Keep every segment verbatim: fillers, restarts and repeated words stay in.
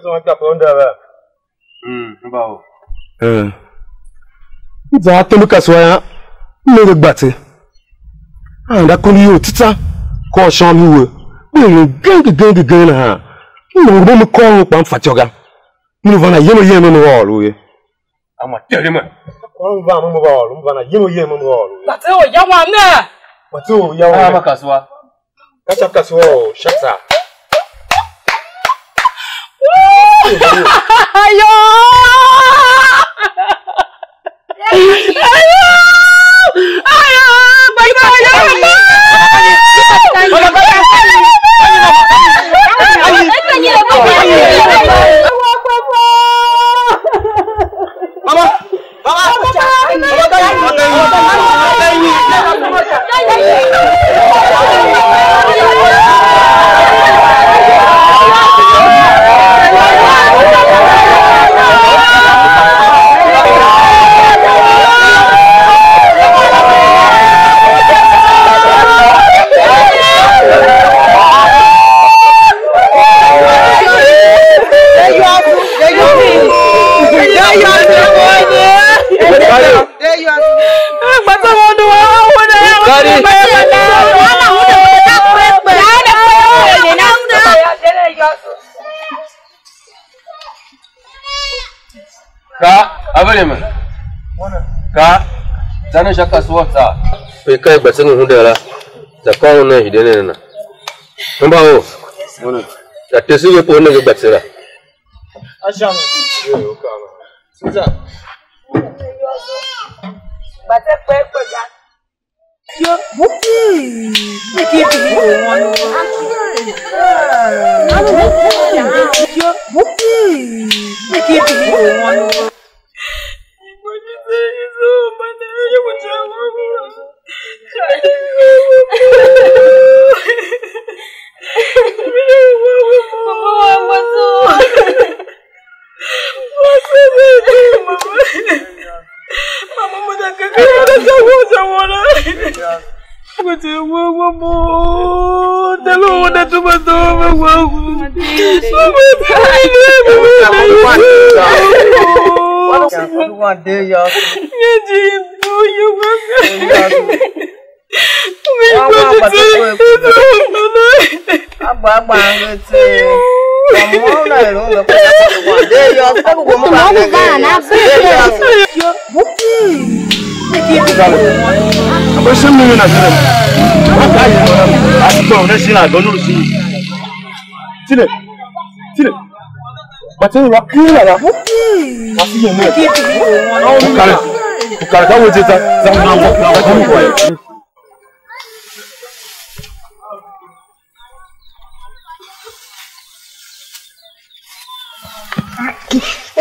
Zua ka pe unda ve. Mm, mba o. Eh. M za atombe kasua yô, m nenge gbatse. A anda akondo iyol tsitsa, kôr shon u we. M eren genge genge genge nahan. M nôngo mo me kôr u kpa m fatyô ga. M lu van ayem ayem me ôr u ye. A ma tere me. Kôr m van mo me ôr u, m van ayem ayem me ôr u ye. Gbatse u ya wam ne. Gbatse u ya wam ne. A ma kasua. Ka sha kasua u sha tsaa. Ayo! Ayo! Ayo! Mama! Ka, a vere me. Ka, za ne sha kasua tsaa. Pe ka i gba sengen hunde la, za kôr un nen hide nen a na. Hemba o, za tese ve pe u nenge gba tsera. A sha mi. Yo, yo, ka na. Suza. Gba te kpe kpe ga. Yo. Yo. Tine, tine, tine. Batini wa kila la. Wasi yene. Ukale. Ukale ka weje za, za mnango.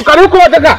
Ukale uko daga.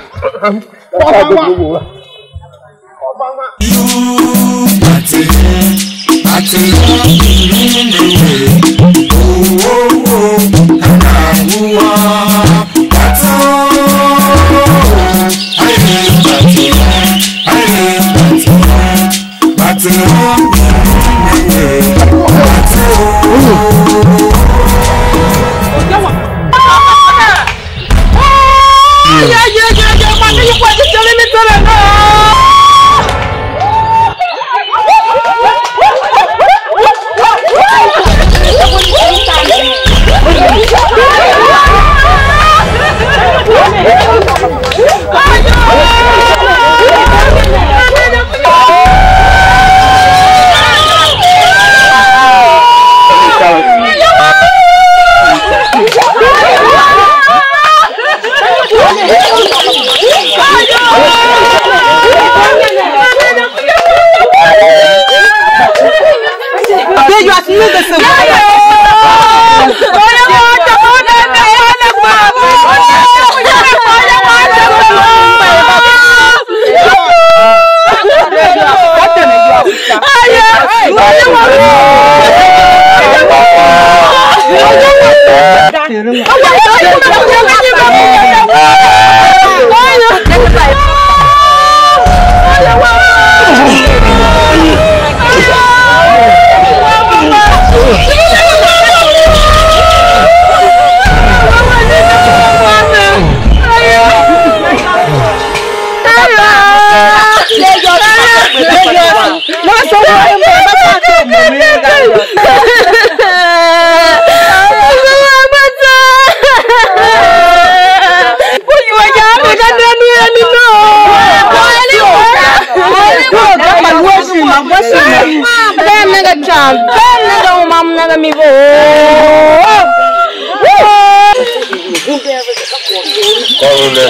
Kôr u ne.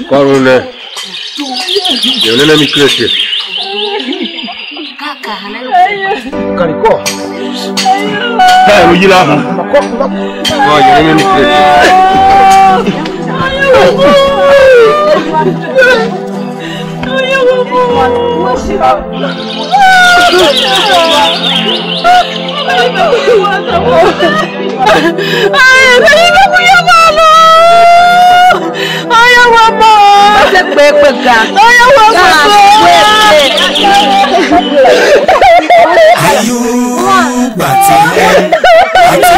Kôr u ne. Yem nen a mi Kristi. Kari kôr. Hey, u yila. Kôr, yem nen a mi Kristi. Ayu, bati, bati,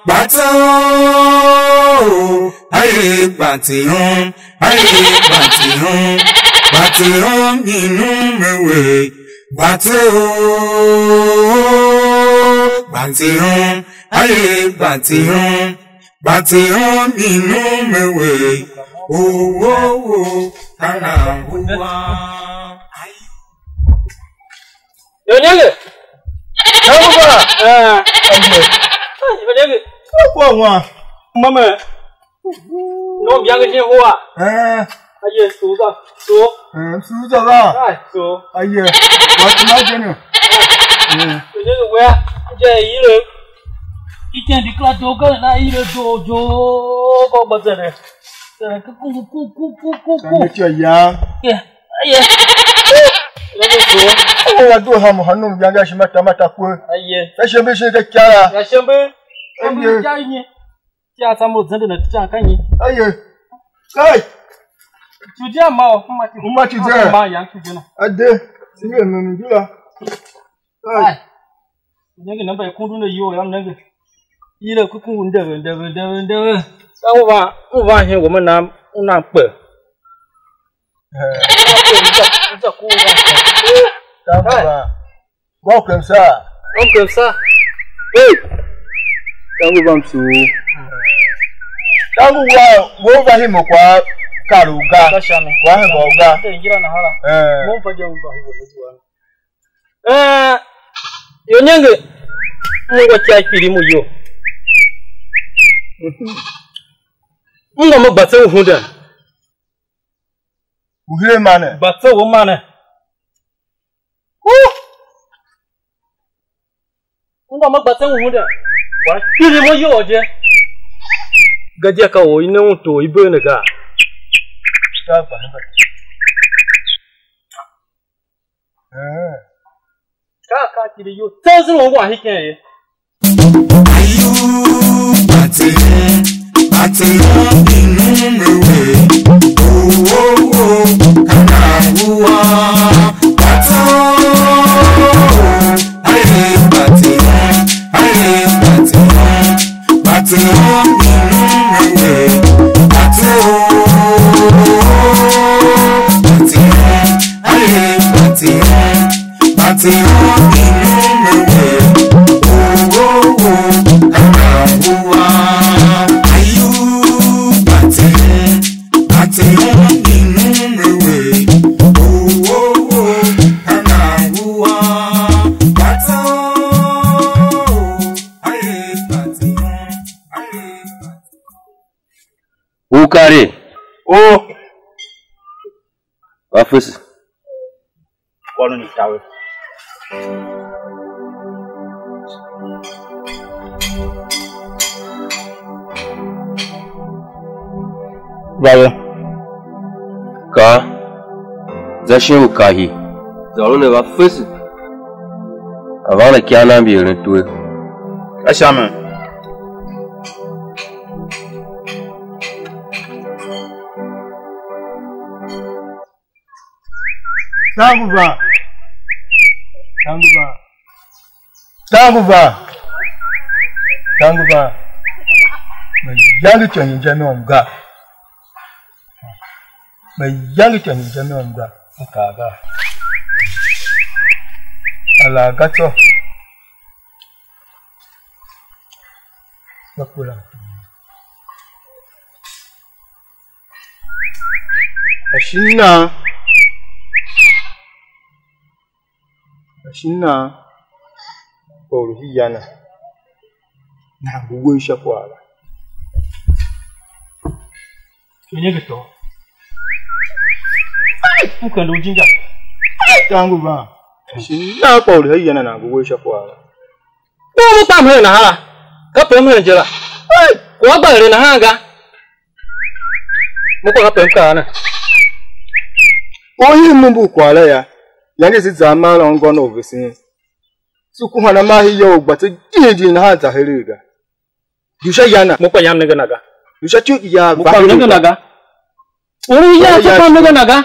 bati, Gbatihon, aye gbatihon, gbatihon inum ewe. Gbatihon, gbatihon, aye gbatihon, gbatihon inum ewe. Oh, oh, oh, kana hua. Yo nenge. Tangu ba. Eh. Aye. Yo nenge. Kwa wa. Mama. No biange shin hua. Eh. Aye, suza. So. Eh, suza ba. Ai, so. Aye. Wa tuma je ne. Eh. Yo nenge wa. Je yile. Ichen di kla do ga na yile do jo ko bazere. Ku ku ku ku ku ku ku. Tangu cha ya. Yeah. Aye. Aye. Wa due ha mo hanum yange a shima tamata kwe. Aye. Ka shembe shi ka ikara. Ya shembe. Aye. Ka nyi? Ya sa mo zende na tichan ka nyi? Aye. Kai. Tudia ma o kuma ti. Kuma ti ze. Ma ya tudia na. Ade. Sige no ni dula. Kai. Ai. Nenge namba ya kundu ne iyol yam nenge. Yile ku ku ndeve, ndeve, ndeve, ndeve. Ka u van, u van hen wame nam, u nam kpe. Eh. U za ku u van. Tangu ba. Wa u kem saa. U kem saa. Hey. Tangu ba msuu. Tangu wa, wo va himo kwa kar u ga. Ka shame. Kwa hemba u ga. Te ngira na hala. Eh. Mo mpa je u va himo ne zuwa. Eh, yo nenge, m ungwa icaa kpiligh mo iyol. M ungwa me gba tsen u hunden. U hire mane. Gba tsen u mane. Uh! M ungwa me gba tsen u hunden. Wa kpiligh mo iyol je. Gadia ka or i ne un tor i bee ne gaa? Ka gba hemba. Eh. Ka a kar tindi iyol tsen zin u ungwan hiken ye. Ayu, bate, bate, inum ewe. Oh, oh, oh, kana ua. Bate, aye, bate, aye, bate. Bate o, inum ewe. Bate o, bate o, aye, bate o. Bate o, inum ewe. Oh, oh, oh, kana ua. Ayu, bate o, bate o, inum ewe. Oh, oh, oh, kana ua. Bate o. U kare. O. Va fese. Kôron itawe. Va ve. Kaa. Za shin u kahi. Za lu ne va fese. A van a ikyav na mbi eren twer. Ka sha mi. Tangu va. Tangu va. Tangu va. Tangu va, mayange ityô nyi je môm ga. Mayange ityô nyi je môm ga. M kaa ga. Alaa ga tsô. Nga kura. Ashe nan, ashe nan, or u hii ya na, nan ngu uwegh sha kwagh la. Inyenge tôô. M kende u jinja. Tangu van. Shi nan kwagh u lu heen na nan ngu uwegh sha kwagh la. Kpa u kpam hen nahan la. Kape m hen je la. Kwagh gba eren nahan ga. Mo kpa kape m kaa ne. U hii m mbu kwagh la ya. Yange se za maa la ungwan u vesen. Se kuhan a maa hii ya u gba tse jin jin nahan za heregh ga. Du sha ya na. Mo kpa yam nenge na ga. Du sha ityou ki ya. Mo va kpa nenge na ga. U lu ya se kpa nenge na ga.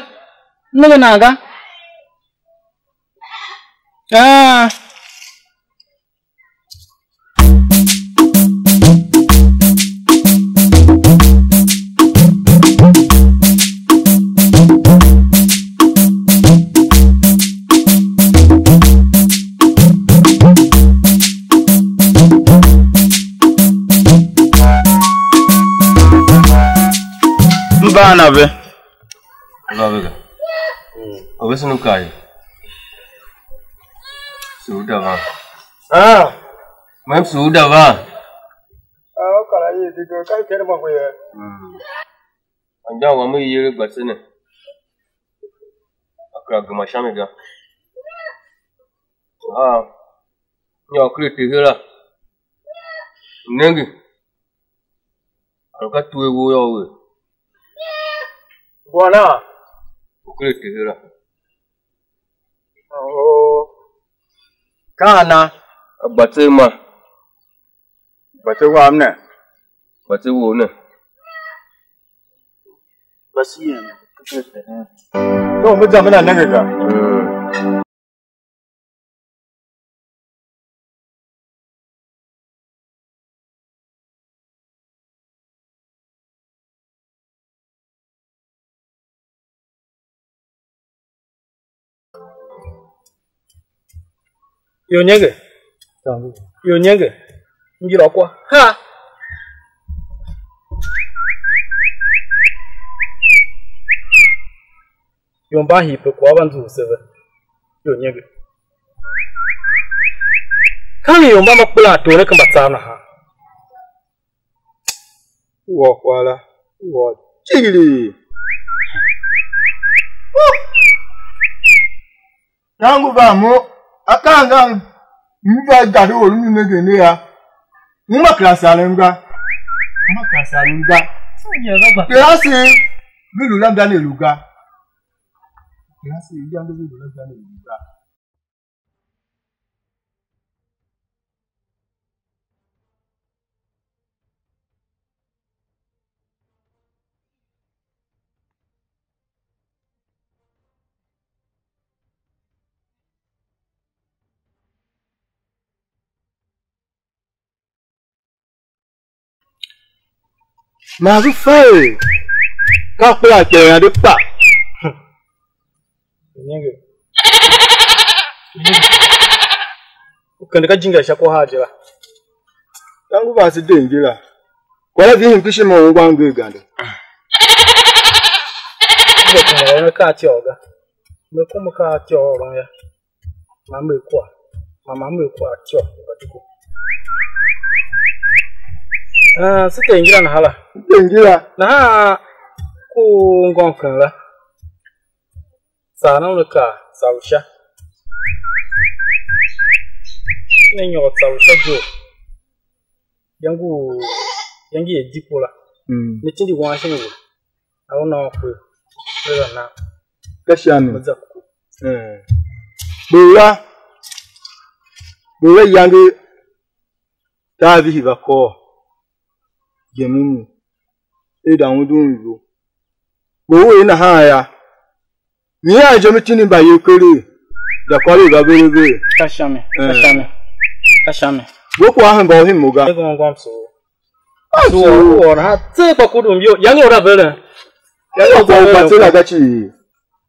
Nenge na ga. Ah. M va a na ve. M va ve ga. Orvesen u kaa ye. Sughda van. Ah. Mem sughda van. Ah, u kar a ye dedoo, ka i kende mo ngu ye. Mm. Anmgbian wam u i yer Gbatse ne, a kera gema sha mi ga. A nyôr ken ateghe la, nenge, a lu ka twer wou yô, u er. Ngwan a? U ken ateghe la. Oh. Ka ana? A Gbatse ma. Gbatse wam ne? Gbatse wou ne. Gbatse yem. No, me za me na nenge ga. Mm. Ior nenge. Ior nenge. M yila u kwa. Ha! Ior mban hii pe kwagh va nzughul se ve. Ior nenge. Ka nge ior mban mba kpelan tor ne ken mbatsav nahan. Wôr kwagh la, wôr jighilii. Ka ngu van mo, akaa angan m va gande or u m lu nengen ne yô, uma kera sarem ga. Uma kera sarem ga. Kera se ve lu la mbanev lu ga. Kera se ve lu la mbanev lu ga. Man ve fa er ka kpela kpela na de kpa. Nenge. U kende ka jingar sha kwahar je la. Tangu vase de ngila. Kwagh la vihin kpishi mo ungwan ngir gande. Mbe kuma ôron akaa a ityô ga. Mbe kuma akaa a ityô ôron yô. Ma mbe kwa. Ma ma mbe kwa ityô mba tuku. Ah, se te ngira nahan la. Te ngira. Nahan ku ngôm keng la. Saa na una kaa, saa u sha. Ne nyôr tsa u sha je. Iyange u, iyange i diko la. Mm. Ne tindi wan shin we. A u nôôn kwe. Ve va na. Ka sha mi. Ve za ku. Eh. Bula. Bula iyange tar vihi va kôr. Gem u. Eda undun ivo. Kpa u er nahan yô, nyian je me tindi mbayev keregh, za kôr i va ver ave. Ka sha mi, ka sha mi, ka sha mi. We kwagh hemba u hen mo ga. Ve ungwa msughul. Msughul u ôr nahan tseegh kpa kudum iyol. Yange u ra veren. Yange u ra veren. Kwagh u gba tera ga cii.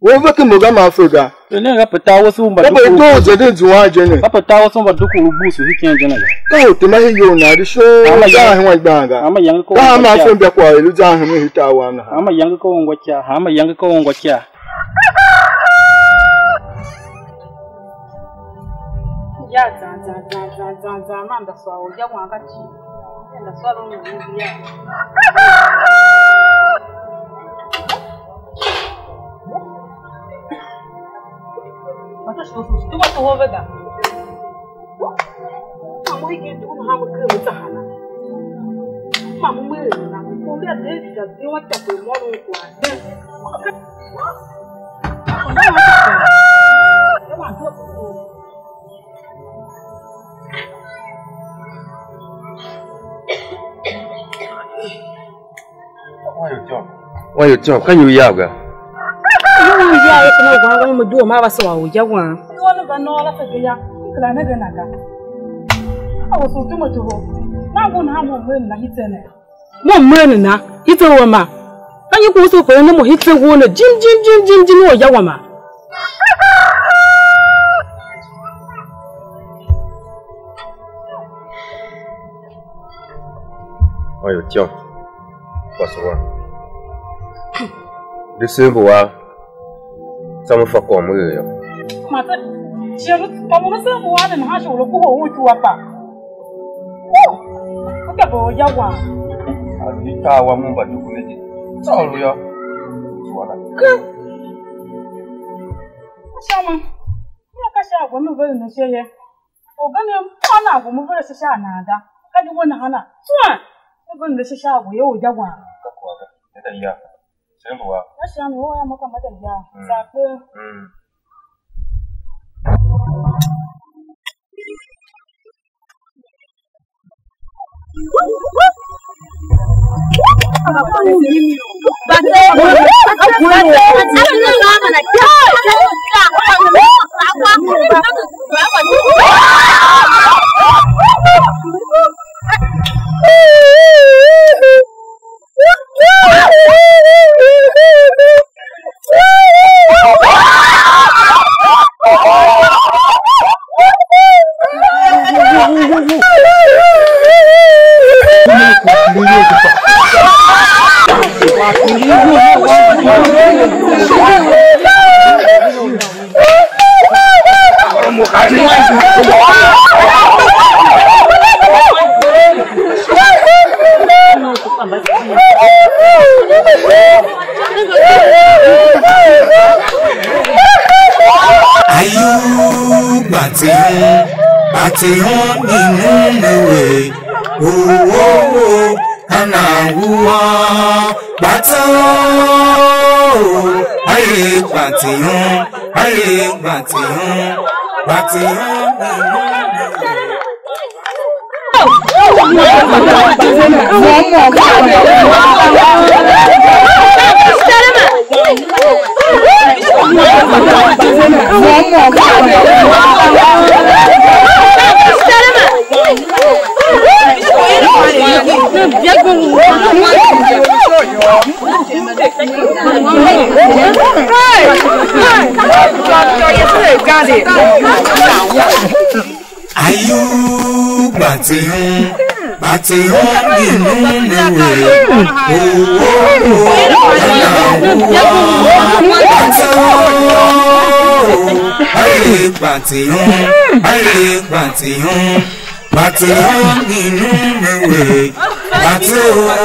We ve ken mo ga man fe ga. Ve nen ga pe tar wese u mba dukul. Ka be doo zenden zuan je ne. Ka pe tar wese u mba dukul u bus u hikyen je ne ga. Ka u tema he iyol na di shoo. Hanma zan yange, hen wa igban ga. Hanma yange ko. Ka hanma fe mbia kwagh u lu zan hen hen tar wam nahan. Hanma yange ko ungwa kya. Hanma yange ko ungwa kya. Ya zan zan zan zan zan zan, man da swa u ya wan ga ci. Nda sôron u ngu ya. Ma ta shi u tuma toho ve ga. Ma mo hegen dugh nahan mo ker mo za hana. Ma mo mer nena, mo ker a David a de wa tape mo lu kwagh den. Wan ior tyôm, ka nyi u yav ga? Nyi u yav, kana u gwan gwan, me due ma va sôr u ya wan. Due ne va nôô la fe ga ya, m kera ne ve na ga. A wase u tuma toho. Nan ngu nahan mo meren na hiten ne. Mo meren na, hiten we ma. Ka nyi ku u se kwagh ne mo hiten we ne jim jim jim jim jim u ya wa ma? Wan ior tyôm, kwase wan. Di se mbu wa, tsô me fa kwagh me er yô. Ma se, shighe lu, ka mo ne se mbu wa ne nahan shi u lu kohol u ityua kpa. Uh! U de bo ya wan. A lu di tar wa mo mba dughu ne je. Tsô u lu yô. Ityua na. Ke. Ka sha ma. Ka sha a gwa me veren ashe ye. Orgen môm nan ngu mo veren ashe sha a nan ga. Ka di we nahan a tswen. Me veren ashe sha a we ye u ya wan. Ka kwagh ga. Ne da ya. Sembo wa. Ka sha mi u a mo ka ma da ya. Mm. Sa kpe. Mm. Ayu, gbatihon, gbatihon, inum ne we. Oh, oh, oh, ana wu, gbatihon, aye, gbatihon, aye, gbatihon, gbatihon, inum ne we. Ayu, gbatihon, gbatihon, inum ne we. Oh, oh, oh, ana wu, gbatihon, aye, gbatihon, aye, gbatihon, gbatihon, inum ne we. Gbatihon,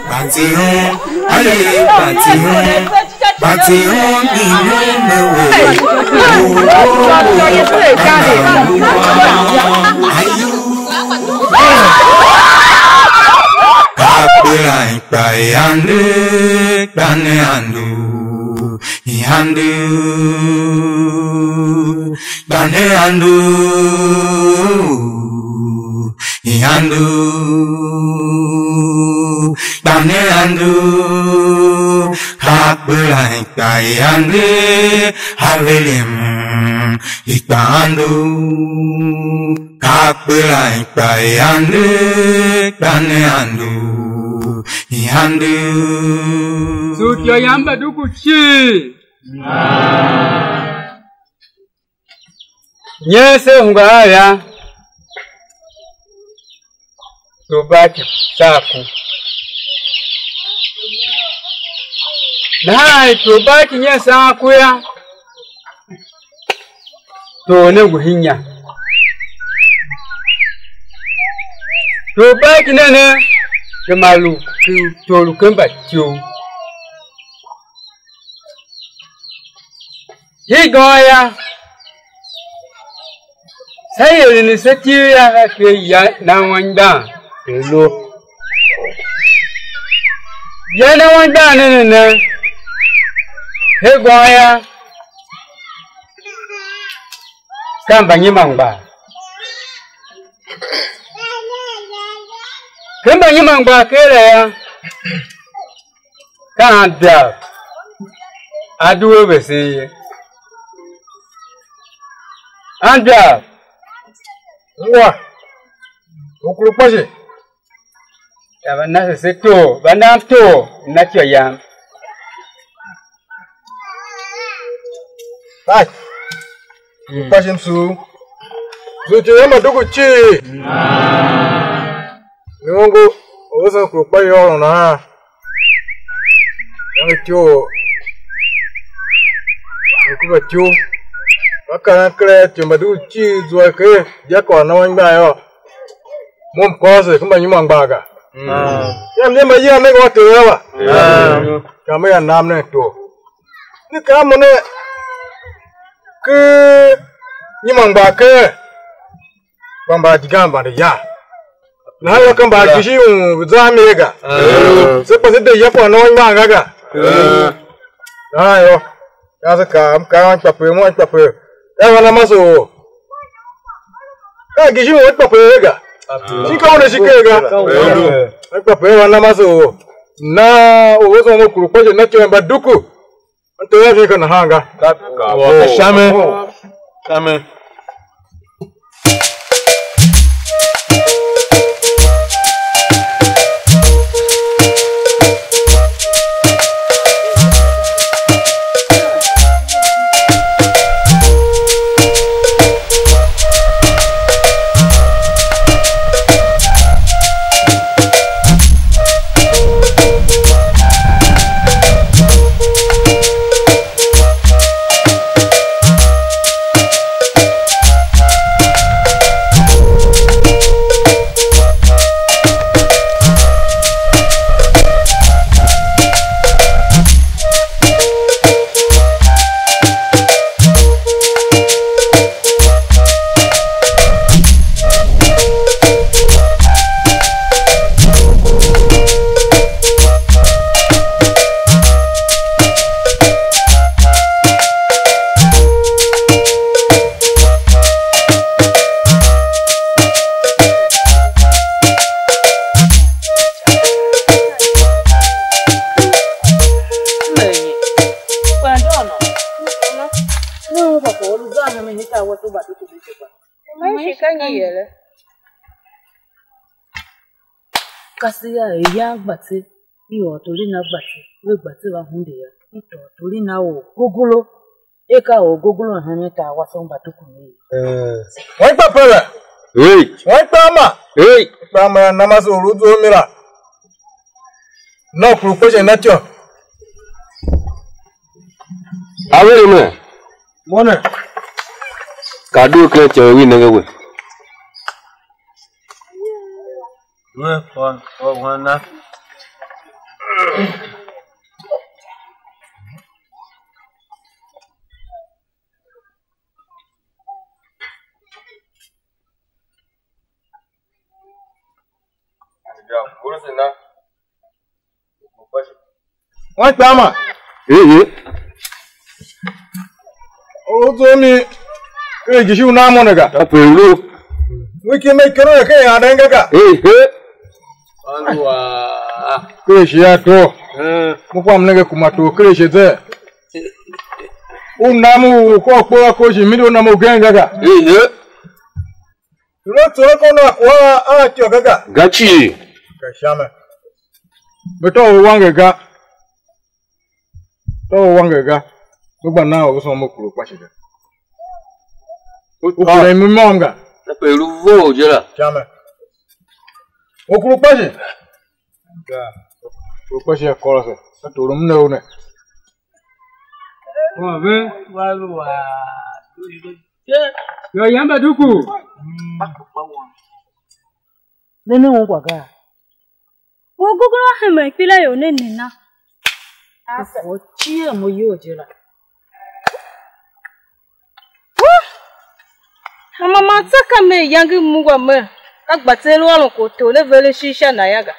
gbatihon, aye, gbatihon. Gbatihon, inum ne we. Ayu. Akperan kpa i ande, kpa ne ando, i ande, kpa ne ando, i ando, kpa ne ando. Akperan kpa i ande, a velem. Ikpaandu, ka kpela ikpa i ande, ikpa ne andu, i ande. Suutya yam mba duku cii. Nyer se hungwa a ya, Tobaki saa ku. Nahan Tobaki nyer saan ku yô, tor ne ngu hinya. Tobaki ne ne, gema lu tor u ken mbatyou. Hegen yô, sha ieren i se tile yô, ka ker ya nan anmgbian er lu. Ya nan anmgbian ne ne ne, hegen yô, ka mbanyimangbar. Ken mbanyimangbar ker la yô, ka anmgbiav a due vesen ye. Anmgbiav, ungwa, u kuru kpa shi. Ka va na se se tor, va nam tor, na ityô yam. Ai, kpa shi msugh. Zuti yô, mbaduku cii. Ne ongo u vesen kure kpa yôôron nahan. Yange ityough, ve ku ve ityough. Va karen ker a ityô mbaduku cii zua ker, dia kôr na anmgbian yô. Mo m kôr ase ken mbanyimangbar ga. Yam, yam, mba yila nenge a Ter a va. Ka me ya nam nen tor. Ne kaa mo ne, ke nyimangbar kee, kpa mbaajighan vande ya. Nahan yô, ka mbaajijingi u ve zan mi ye ga. Se kpa se de ya kwagh na anmgbian ga ga. Nahan yô, ka se kaa, m kaa anmgbiapev, mo anmgbiapev, ka va na mase u or. Ka a gishima u a kpa pe er ga. Shin ka una shi ker ga. A kpa pe er va na mase u. Na u ve zua mo kuru kpa je na ityô mba duku. Anto ya vin ka nahan ga. Ka sha me. Sha me. Mba nyi? Kpa ndôgh nô. Ne ungwa kwagh u lu zan hemen, ne kaa wase u mbadukuduku kpa. Mba shi ka nyi yere? Kaseya er yan gba tse, i ôr tor i na gba tse, ve gba tse va hunde yô, i tôô tor i na orgogolo, er ka orgogolo u henen tar wase u mbadukuduku ye. Wan kpa pere. Hey. Wan kpa ama. Hey. Kpa ama ya namase u lu zough mi la. Na u kuru kpe shin na ityô. A ve ne me? Mo ne. Ka due ken ityô u i nenge we. We kwagh, kwagh wan na. Wan kpa ma. Ehe. U zough mi ken ijishi u nan mo ne ga. Kape lu. Wiki me ikoro ne ken ian ga ga. Ehe. Ken shi a to. Eh. Mo kwam nenge kuma to ken shi ze. U nam u kôr kpe a kôr shi mindi u nam ugen ga ga. Ehe. Lu tsough kon a kwagh a ityô ga ga. Ga cii. Ka sha mi. Me tôô u wanger ga. Tôô u wanger ga. Me gba nan u sôn me kure u kpashi ga. U kure mi môm ga. Kape lu vough je la. Sha mi. U kure u kpashi. Ga. U kure u kpashi a kôrose. Ka tôron m ne u ne. Wa ve. Wa lu wa. Yô, yamba duku. Ne ne ungwa ga? Or gogol a hemen ikpelaior ne nena? A fa u cie mo iyol je la. Hanma man tsa ka mer iyange i mungwa mer, ka gba tse lu ôron kwagh u tor ne veren ishigh sha na yô ga.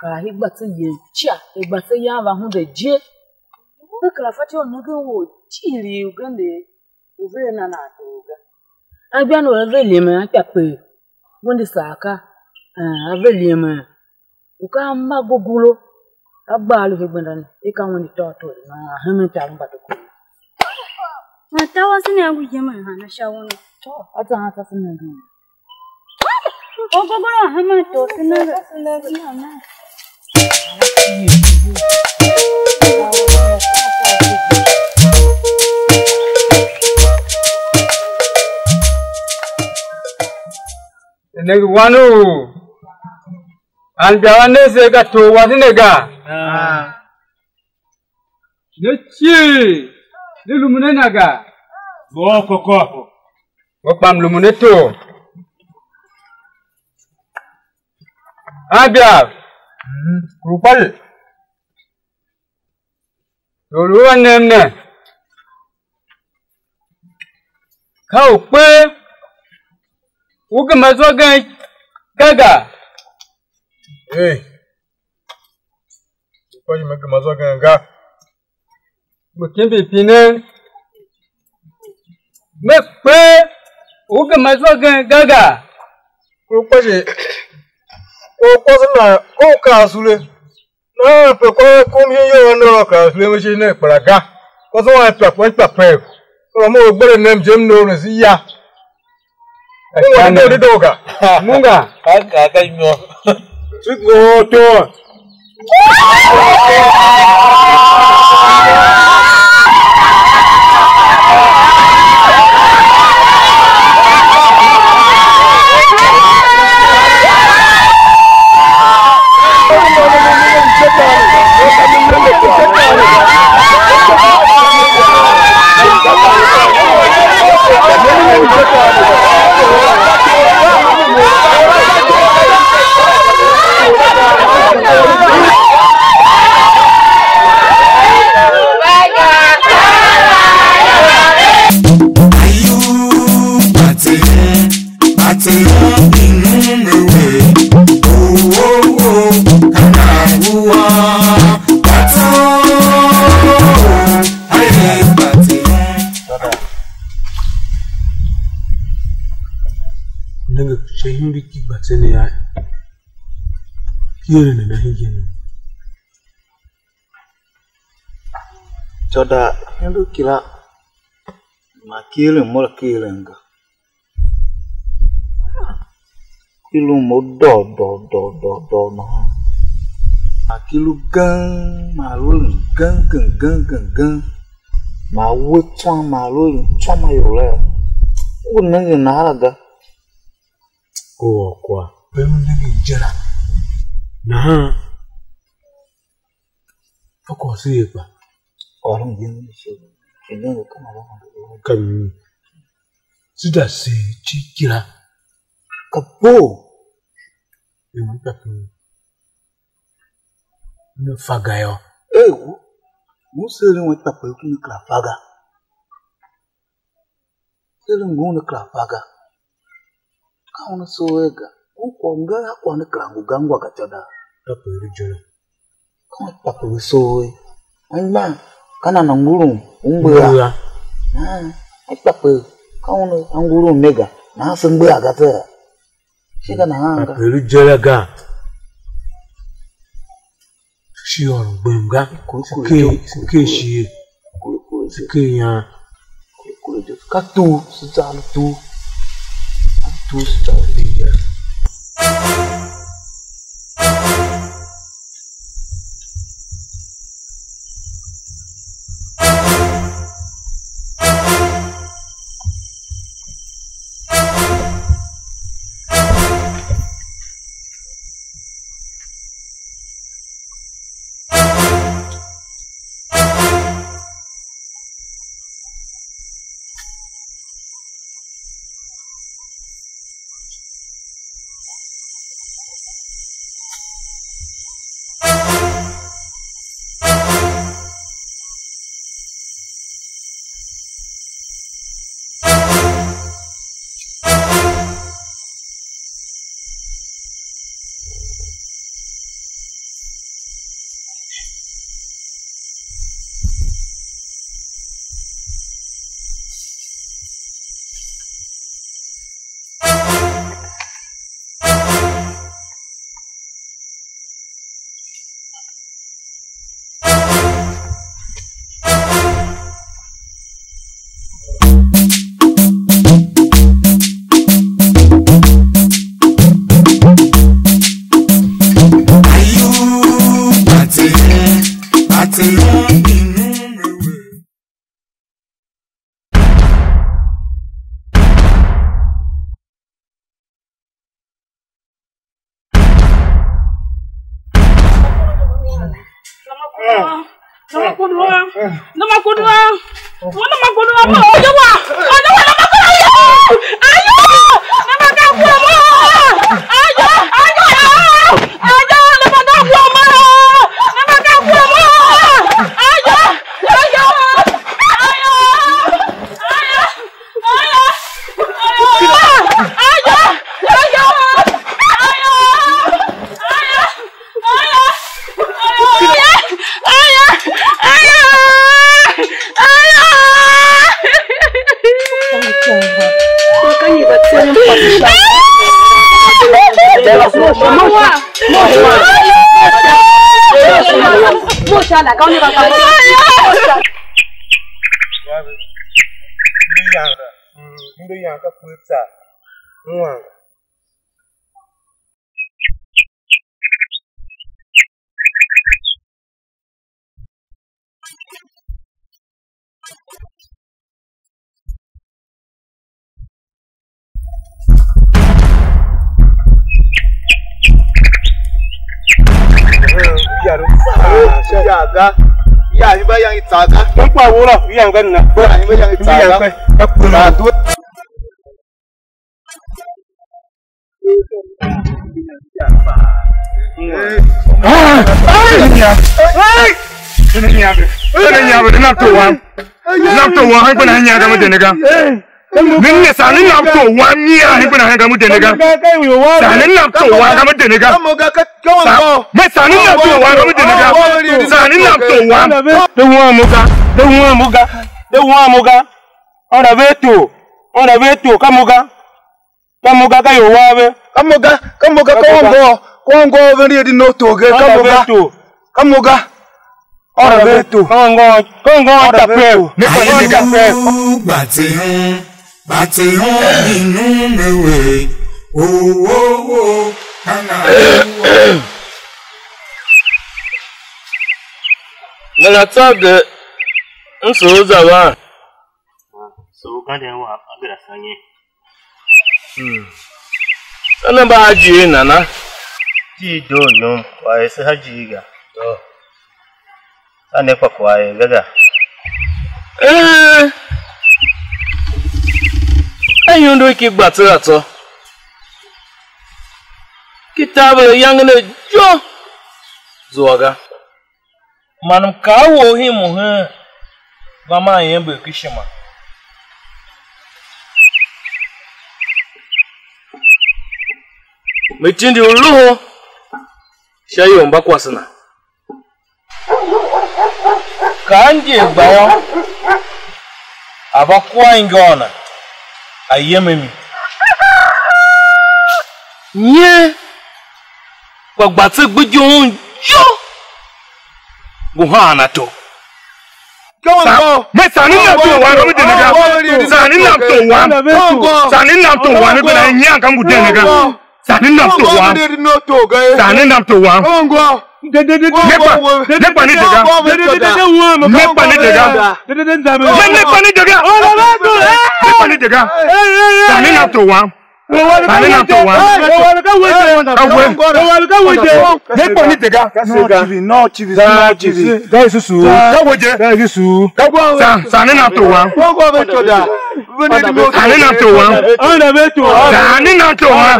Kar hii gba tse yen ica, er gba tse yan va hunde je. Ve kera fatyô u nengen or jighilii ugen er u ver nan a tor ga. Anmgbian u a ver limen a ikpa per, wende saa ka, eh, a ver limen, u ka a ma gogolo, a gba a lu he gbenda ne, i ka wende tôghtôgh nahan, a hemen tar mba doo. Man ta wase ne a ngu yemen hana sha una? Tôô, a zan a tase ne ndu. Ogogoro a hemen tor se nenge. Nenge wan u anmgbianev ne se ka tor wase ne ga. Ne cii, ne lumun a na ga? Bo kôkô. Mo kpa m lumun a tor. Anmgbiav, kuru kpa ye. Tor u a nem ne, ka u kpe u gema zwa gen ga ga. Ei, kuru kpa ye me gema zwa gen ga. Ngu kimbir pinen, me kpe u gema zwa gen ga ga. Kuru kpa shi, kwagh u kwase na, ka u kaa sule. Nahan pe kwagh a kom shin iyol a nôngo kaa sule me shi nen kpela ga. Kwase wam a ikpakpa ikpakpa. Kera mo u gbere nem je m nôngo ne se ya. Ungwa dedoo dedoo ga. Munga. Ka ka ka nyô. Si go to. Ayu, batele, batele, inum ewe. Oh, oh, oh, kana uwa, bato, aye, batele. Nenge sha ihundu ki gba tsene a kieren nana hingen u. Tsô da hindukira ma kieren mo la kieren ga. I lu mo dôr dôr dôr dôr dôr nahan. Ma ki lu geng, ma lu eren geng geng geng geng geng. Ma we tswam, ma lu eren tswam a ior la. U nenge nahar ga. U ôr kwagh. Pe u nenge je la. Nahan ka kwagh se ye kpa. Ôron yen ne shi, shi nenge ka ma va hande. Ka mi. Se da seer icigh kira. Ka bo. Iwen pepe. Ne fa ga yô. Ei, u, u seeren wen pepe ku ne kera fa ga. Eren ngun ne kera fa ga. Ka una soo er ga. Ngun kwagh u ngeen a kwagh ne kera ngu ga, ngwa ga tsô daa. Kape i lu je la. Ka un kpape ve soo er. Anmgbian, ka nana ngurun u mgbegha. Mgbegha. Aa, a kpape, ka una a ngurun ne ga. Nahan se mgbegha ga zee. Shi ka nahan ga. Kape i lu je la ga. Shi ôron gbem ga. Kure, se kure, ker, kure, se ker kure, shighe. Kure, kure, se ker ian. Ka tugh, se za a lu tugh. Ka tugh, se za a lu tugh. Nama kudua. Nama kudua. Nama kudua. Ayo wa. Ayo wa. Nama kudua. Ayo. Ayo. Nama kudua. Ayo. Ayo. Ayo. Nama kudua. Nama kudua. Ayo. Ayo. Ayo. Ayo. Ya ga. Ya, himba yang i tsaga. Kpa wura, yang ga na. Ya, himba yang i tsaga. Ni ne saan ne na m tôô wam nyian hen kpe nahan ka m de ne ga. Saan ne na m tôô wam nyian hen kpe nahan ka m de ne ga. Saan ne na m tôô wam ka m de ne ga. Sa-, me saan ne na m tôô wam ka m de ne ga. Saan ne na m tôô wam. De wuan mo ga, de wuan mo ga, de wuan mo ga. Ônda ve tor, ônda ve tor, ka mo ga. Ka mo ga, ka ior wam ve. Ka mo ga, ka mo ga, ka ongô, ka ongô ve ndi di no tor ge, ka mo ga. Ka mo ga. Ônda ve tor. Ka ongô, ka ongô ta pe. Ne ko ne ta pe. Gba tse hon, gba tse hon, inu me we. Oh, oh, oh, kana. Ne la tsô de, m soo za van. So u ganden wam a gera sange. Hmm. Ka ne mba a jighjigh nana? Di doo yum, kwagh ese sha jighjigh ga. Doo. Ka ne kpa kwagh er ve ga. Ee. Ka ihundu ki gba tser a tsô. Ki taver ayange ne jo zua ga. Man m kaa a wou hen mo hen, va maa iember ken ishima. Me tindi u loho sha ior mba kwase na. Kaa ngee gba yô, a va kua ingôô na, a yem a mi. Nyi? Kpa gba tse gbe ijoon jo, ngu haan ato. Sa-, me saan i nam tor wam, ka m de ne ga. Saan i nam tor wam. Saan i nam tor wam, me bena nyian, ka m ngu de ne ga. Saan i nam tor wam. Saan i nam tor wam. Me kpa, me kpa ne de ga. Me kpa ne de ga. Me, me kpa ne de ga. Me kpa ne de ga. Saan i nam tor wam. Saan i nam tor wam. Ka we. Me kpa ne de ga. No, T V, no, T V, no, T V. Ka we je. Ka we. Saan, saan i nam tor wam. Saan i nam tor wam. Saan i nam tor wam.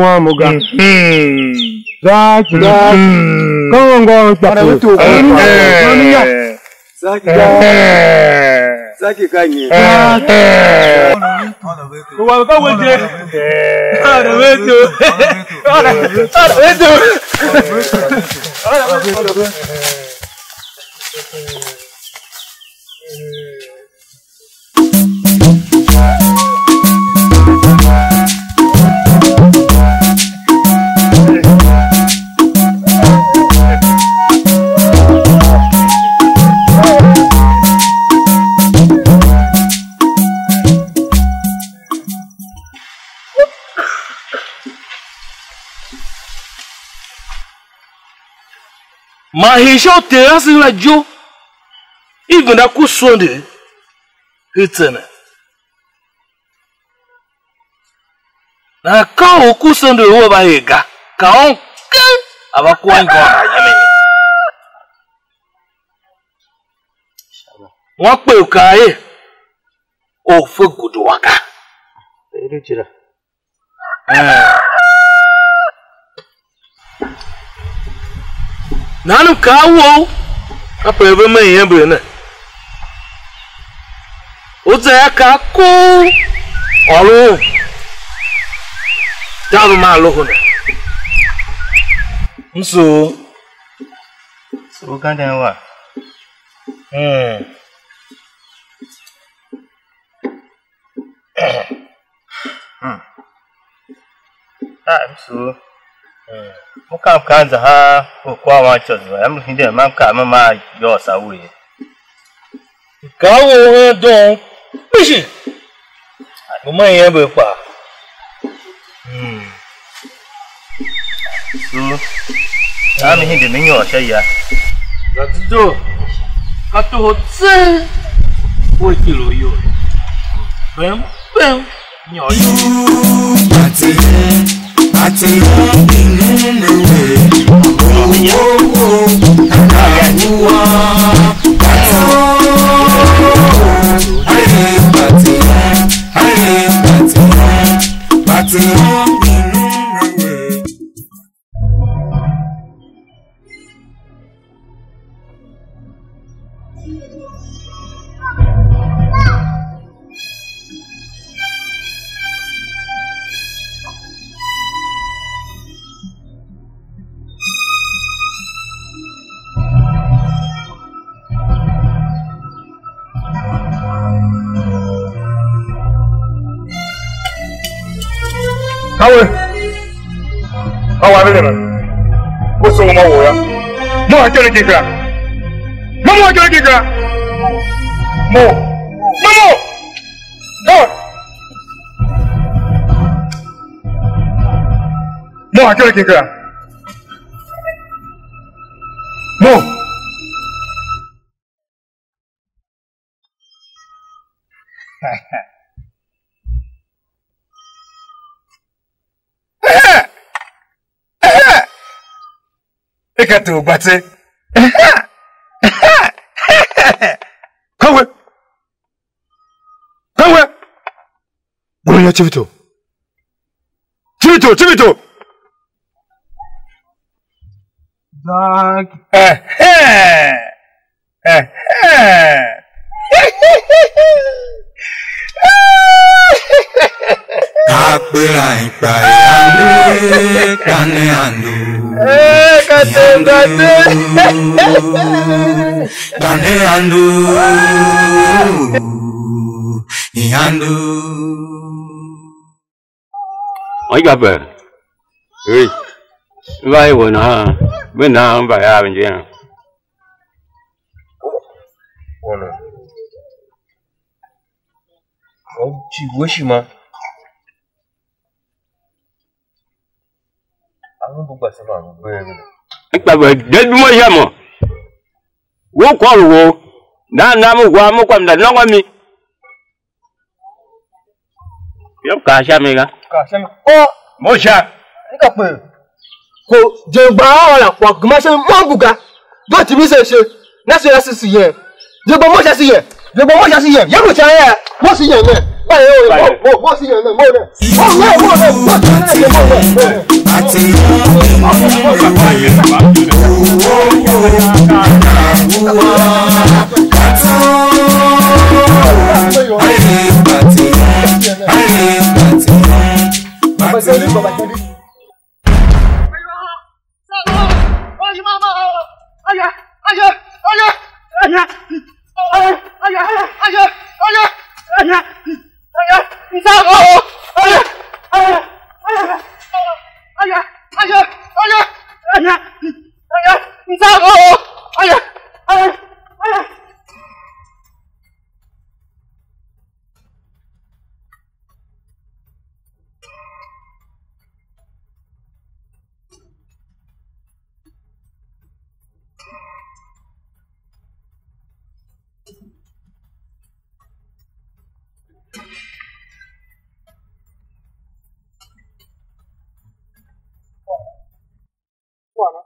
Wam u ga. Mm. Zaki. Mm. Kôngo ngôôr kpa. Eh. Zaki ka nyi? Eh. Wa ka we je. Ana wetu. Ana wetu. Man hii sha uter ase la ijô, i venda ku Sunday i tse ne. Nahan ka u ku Sunday ua va er ga, ka un keng a va kua ngô na hemen. Wan kpe u kaa er: "Or fe gudu a ga." Ee. Nahan m kaa a wou, kape ve me iember ne. U za a kaa kuu, ôr un, taver man loho ne. M sugh. Sugh ganden wa. Mm. Hmm. Ah, m sugh. Hmm. M kam kan za ha u kwagh wan ityô zua, m lu hiden, ma m kaa me maa yôôso a we ye. Ka u hen doo kpishi. U ma iember kpaa. Hmm. Su, a mi hide mi nyôr sha ya. Za dedoo, ka toho tseegh, we tile u iyol. Bem, bem, nyôr sha ya. Ka we, ka wa ve ne, ko so ma wo ya. Mo a kere ki kra. Mo, mo a kere ki kra. Mo, mo, mo. Ka we. Mo a kere ki kra. Mo. E ka tor gba tse. Ka we. Ka we. Bolo ya Chivito. Chivito, Chivito. Zaki. Ehe. Ehe. Akpela ikpa yande, kane ando. Eh, kate, kate. Kane ando. Yando. Wan Iserael, ei, va i we nahan, ve nahan mba ya ve nje. Wana. Mo ci we shima. A mo bu gba se ma mo be ve. Kpa ve de duma ya mo. Wo kôr wo. Na na mo wa mo kwa mda nôngo mi. Yô, kaa sha mi ga. Kaa sha mi. Oh, mo sha. N ka kpe. Ko je gba a la kwa gma sha mi mo ngu ga. Do ti mi se she. Na se la sisi ye. Je gba mo sha si ye. Je gba mo sha si ye. Ye mo sha ye. Mo si ye ne. Ba ye o mo mo mo si ye ne mo ne. Mo ne mo ne mo ne mo ne. Kwana,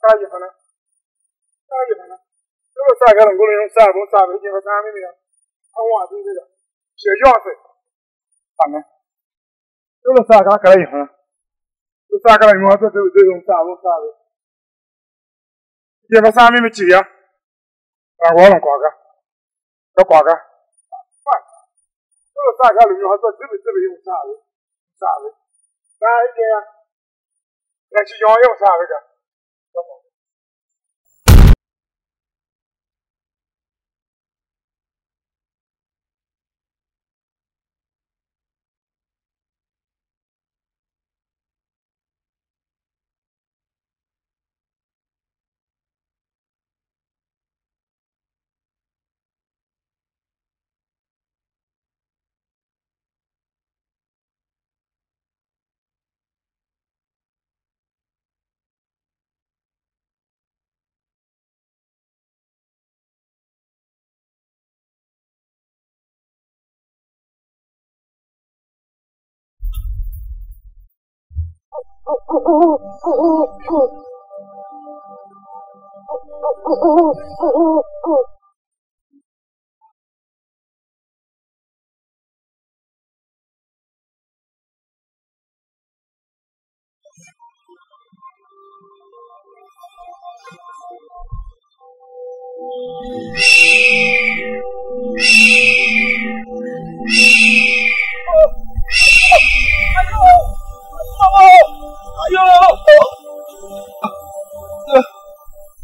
ka Yohana, ka Yohana. Yô, lu saa ga la ngulun yô, saa bo, saa bo, ijen va zan mimi yô. A wan di ve la. Shi yônse. Amen. Yô, lu saa ga la kar a Yohana. Lu saa ga la nyôr se de de yô, saa bo, saa bo. Ijen va zan mimi cii yô. Kpa ngu ôron kwagh ga. Ka kwagh ga. Kpa, yô, lu saa ga lu nyôr se de de de yô, saa bo, saa bo. Saa ijen yô. Gashi yô, yô, saa ve ga.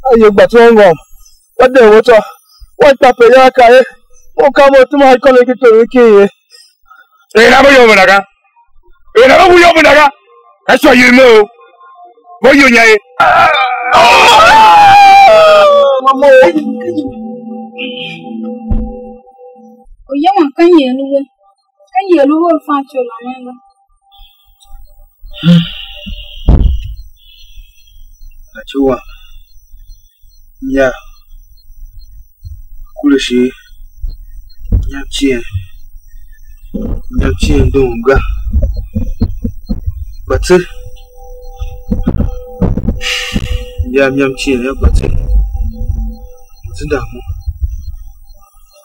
Aye gba tso ngôm, wa de we tsô, wa kpa pe ya ka ye, mo ka mo tuma ha ikônough ki tor u kin ye. Er a ve yô venda ga. Er a ve ngu yô venda ga. Ka sha yem ne o. Vo yô nya ye. Uya wam ka nyi a lu we? Ka nyi a lu we u fan ityou la wen ga? Aci wam, ya kure shi nyam cien, nyam cien dum ga. Gba tse, ya nyam cien ya gba tse. Gba tse dang mo.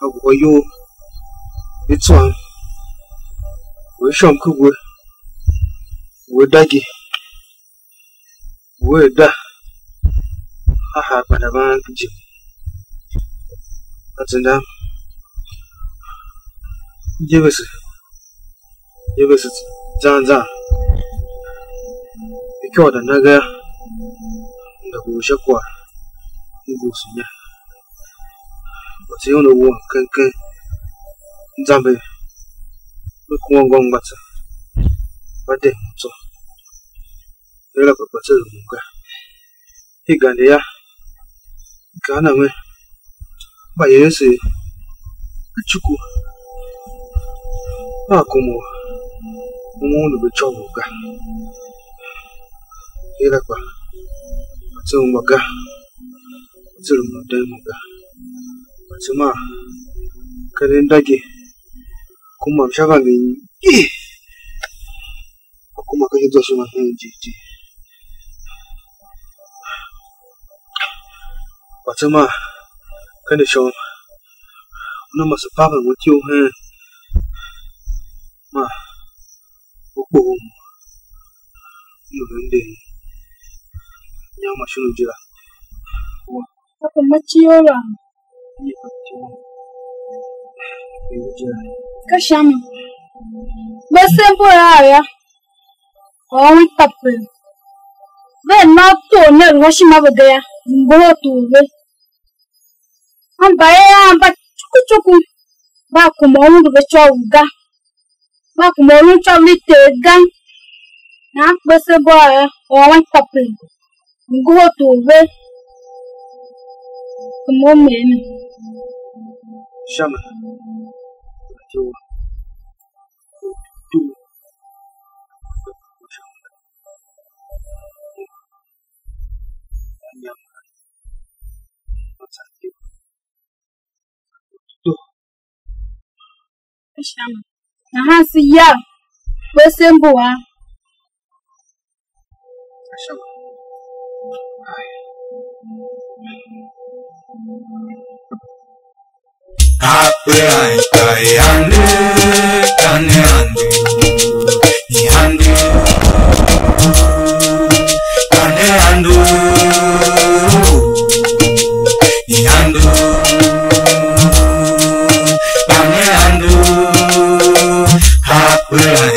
A gwa iyol i tswam, we shôm ki we, we dagi. Wea da a haa gbenda van jim, a zendam, je vese, je vese zan zan, ikôr da na ga, m da huu sha kwagh, m guusu inya. Mba tse una won keng keng, zamber, me kuma ngôm mba tsa. mba de mo tsô. Ve la kpa kpa tser mo ga. I gande yô, m kaa na ve, mba Yesu a cuku, a kuma u uma undu ve icôghol ga. Hira kpa, mba tse ungwa ga, mba tse rumun den mo ga, mba tse maa keren da je, kuma m sha vange ngi, mba kuma ka sha zwa ishima hen jighjigh. Mba tse maa ken ishôm, una mase paven mo ityough hen, maa u kpoghol mo, m lu hemnden, nyôr ma shon u je la. Kape ma cie u lam. Ka sha mi. Ve se mbu a ya, ôôn kape. Ve na tor ne lu a shima ve ga yô, ngohol tor ve. Amba er a mba cuku cuku, mba kuma u undu ve icôghol ga, mba kuma u lun icôghol i Ter ga. Nahan kpe se gôô er ôôn kape, ngohol tor ve, kuma u mem. Sha mi. Nahan se ya, kpe se mbu a. Akpe ai ka i ande, ka ne ande, i ande, ka ne ande, i ande, ka ne ande, akpe ai.